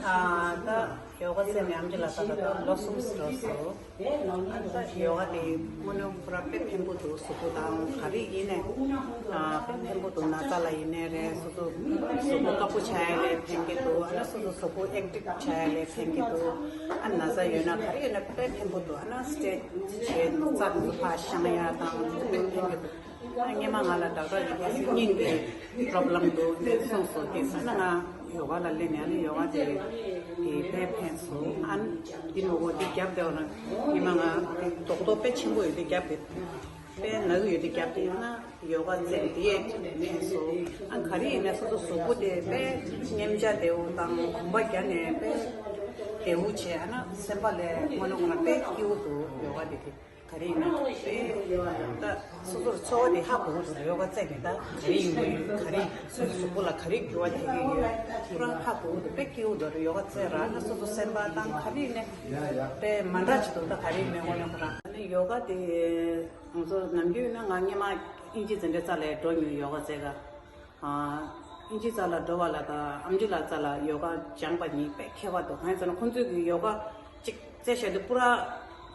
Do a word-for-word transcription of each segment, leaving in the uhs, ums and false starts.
ཨ་ད་ཡོ་ག་རྩེ་ནས་ཨམ་ཆི་ལགས་ད་ལྟ་ལོ་གསུམ་ཙམ་འགྲོ་སོང་། ཨ་ད་ཡོ་ག་དེ་དངོས་གནས་ཁོ་རང་དཔེ་ཕན་པོ་འདུག་གཟུགས་པོ་དང་ག་རེ་ཡིན་ནའི་ཨ་དཔེ་ཕན་པོ་འདུག་ན་ཚ་ལ་ཡིན་ནའི་རེད། སོ་སོ་གཟུགས་པོ་དཀར་པོ་ཆགས་ཡ་ལ་ཕན་གྱི་འདུག་ཨ་ན་སོ་སོ་གཟུགས་པོ་ཨེག་ཊིབ་ཆགས་ཡ་ལ་ཕན་གྱི་འདུག་ཨ་ན་ཚ་ཡོད་ན་ག་རེ་ཡོད་ན་དཔེ་ཕན་པོ་འདུག་ཨ་ན་སི་ཊེ་ཆི་བྱས་རྩ་དེ་ཚོ་ཕར་བཤང་ཡ་དང་དཔེ་ཕན་གྱི་འདུག་སྔོན་མ་ང་ལ་ཌོག་ཊར་གྱིས་སྙིང་གི་པོ་རོབ་ལེམ་འདུག་གསུངས་སོང་། དེ་ས་ན་ང་ཡོ་ག་ལ་སླེབས་ནས་ཨ་ནི་ཡོ་ག་དེ་དེ་དཔེ་ཕན་སོང་། ཨ་ནི་འདི་མོ་གོ་འདི་རྒྱབ་བསྡད་པ་ན་སྔོན་མ་ང་རྡོག་རྡོག་དཔེ་ཆེན་པོ་ཡོད་དེ་རྒྱབ་དེ་དཔེ་ན་གི་ཡོད་དེ་རྒྱབ་དེ་ཡང་ན་ཡོ་ག་རྩེ་དེ་ཡས་ཕན་སོང་། ཨ་ག་རེ་ཡིན་ན་སོ་སོ་གཟུགས་པོ་དེ་དཔེ་མཉེན་ཆ་བདེ་བོ་དང་གོམ་པ་རྒྱག་ནས་དཔེ་བདེ་བོ་བྱས། ཨ་ན་སེམས་པ་ལ་དངོས་གནས་ཁོ་ན་དཔེ་སྐྱིད་པོ་འདུག་ཡོ་ག་དེ་དེ། ག་རེ་ཡིན་ན་དཔེ་ད་སོ་སོར་ཚོར་བ་དེ་ཧ་གོ་གི་འདུག་ཡོ་ག་རྩེ་ནས་ད་ག་རེ་ཡིན་དགོས་ཡོད། ག་རེ་སོ་སོའི་གཟུགས་པོ་ལ་ག་རེ་འགྱུར་བ་ཐེབས་ཀྱི་ཡོད་ཁོ་རང་ཧ་གོ་གི་འདུག་དཔེ་སྐྱིད་པོ་འདུག་ཡོ་ག་རྩེ་ར་ན་སོ་སོ་སེམས་པ་དང་ག་རེ་ཡིན་ནའི་དཔེ་མ་འདྲ་ཅིག་འདུག་ད་ག་རེ་ཡིན་ནའི་དངོས་གནས་ཁོ་རང་ཨ་ནི་ཡོ་ག་དེ་ང་ཚོ་ནམ་རྒྱུན་ན་ང་སྔོན་མ་དབྱིན་ཇི་འཛིན་གྲྭའི་རྩ་ལ་འགྲོ་མྱོང་ཡོ་ག་རྩེ་ག་ཨ་དབྱིན་ཇི་རྩ་ལ་འགྲོ་བ་ལ་དང་ཨམ་ཆི་ལགས་རྩ་ལ་ཡོ་ག་སྦྱངས་པ་གཉིས་དཔེ་ཁྱད་པར་འདུག་གང་ཡིན་ཟེར་ན་ཁོང་ཚོས་ཀྱི་ཡོ་ག་གཅིག་རྩེ་བཞག་དུས་པུ་ར་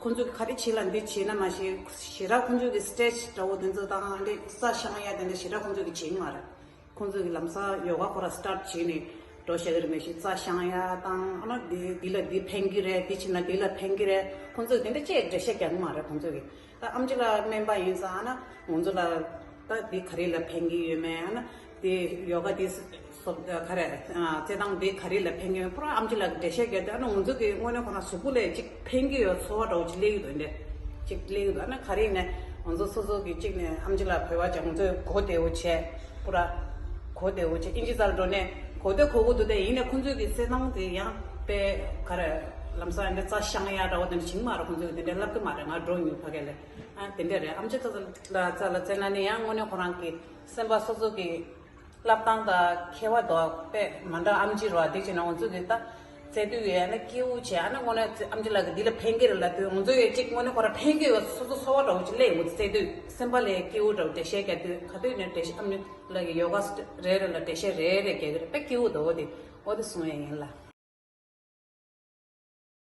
ཁོང་ཚོས་ཀྱི་ག་རེ་བྱེད་ལ་འདི་བྱེད་ན་མ་ཤེས། ཞེ་དྲག་ཁོང་ཚོས་ཀྱི་སི་ཊེ་ཆི་འདྲ་བོ་དེ་ཚོ་དང་ཨ་འདྲས་རྩ་བཤང་ཡ་དེ་འདྲ་ཞེ་དྲག་ཁོང་ཚོས་ཀྱི་བྱེད་ཀྱི་མ་རེད། ཁོང་ཚོས་ཀྱི་ལམ་སང་ཡོ་ག་ཁོ་ར་སི་ཊར་ཊི་བྱས་ནས་འགྲོ་བཞག་གི་རེད། མ་གཞི་རྩ་བཤང་ཡ་དང་ཨ་ན་འདི་འདི་ལ་འདི་ཕན་གྱི་རེད། འདི་བྱེད་ན་འདི་ལ་ཕན་གྱི་རེད། ཁོང་ཚོས་དེ་འདྲ་ཅིག་འགྲེལ་བཤད་རྒྱག་གི་མ་རེད་ཁོང་ཚོས་ཀྱི། ད་ཨམ་ཆི་ལགས་སྨན་པ་ཡིན་ཙང་ཨ་ན་ང་ཚོ་ལ་ད་འདི་ག་རེ་ལ་ཕན་གྱི་ཡོད་མེད། ཨ་ན་དེ་ཡོ་ག་དེ་སོ་ག་རེ་རྩེད་ཐང་དེ་ག་རེ་ལ་ཕན་གྱི་ཡོད་པུ་ར་ཨམ་ཆི་ལགས་འགྲེལ་བཤད་རྒྱག་དུས་ཨ་ན་ང་ཚོ་གི་དངོས་གནས་ཁོ་ན་གཟུགས་པོ་ལ་ཅིག་ཕན་གྱི་ཡོད་ཚོར་བ་འདྲ་བོ་ཅིག་སླེབས་ཀྱི་འདུག་འདི་ཅིག་སླེབས་ཀྱི་འདུག་ཨ་ན་ག་རེ་ཡིན་ནའི་ང་ཚོ་སོ་སོ་གི་གཅིག་ནས་ཨམ་ཆི་ལགས་བོད་པ་ཅིག་ང་ཚོས་གོ་བདེ་བོ་བྱས་པུ་ར་གོ་བདེ་བོ་བྱས། དབྱིན་ཇི་རྩ་ལ་འགྲོ་ནས་གོ་བདེ་གོ་གི་འདུག་དེ་ཡིན་ནའི་ཁོང་ཚོས་གི་རྩེད་ཐང་དེ་ཡང་དཔེ་ག་རེ་ལམ་སང་འདི་རྩ་བཤང་ཡ་འདྲ་བོ་དེ་འདྲ་བྱེད་ཀྱི་མ་རེད། ཁོང་ཚོས་གི་དེ་འདྲ་ལབ་ཀྱི་མ་རེད། ང་འགྲོ་མྱོང་ཕ་གི་ལ། ཨ་དེ་འདྲ་རེད། ཨམ་ཆི་ལགས་རྩ་ལ་རྩེད་ན་ནི་ཡང་དངོས་གནས་ཁོ་རང་གི་སེམས་པ་སོ་སོ་གི་བསླབ་སྟངས་དང་ཁྱད་པར་འདུག་དཔེ་མ་འདྲ་ཨམ་ཆི་རོ་དེ་བྱས་ན་ང་ཚོ་གི་ད་རྩེད་དུས་ཡོད་ན་སྐྱིད་པོ་བྱས། ཨ་ན་དངོས་གནས་ཨམ་ཆི་ལགས་གི་འདི་ལ་ཕན་གྱི་རེད་ལབ་དུས་ང་ཚོ་ཡོད་ཅིག་དངོས་གནས་ཁོ་རང་ཕན་གྱི་ཡོད་སོ་སོ་ཚོར་བ་འདྲ་བོ་ཅིག་སླེབས་ཡོང་གི་རྩེད་དུས་སེམས་པ་ལ་སྐྱིད་པོ་འདྲ་བོ་འགྲེལ་བཤད་རྒྱག་དུས་ག་དུས་ནས་འགྲེལ་བཤད་ཨམ་ཆི་ལགས་ཀྱི་ཡོ་ག་རེ་རེ་ལ་འགྲེལ་བཤད་རེ་རེ་རྒྱག་གི་རེད། དཔེ་སྐྱིད་པོ་འདུག་དེ་འོ་དེ་གསུང་ཡ་ཡིན་ལ།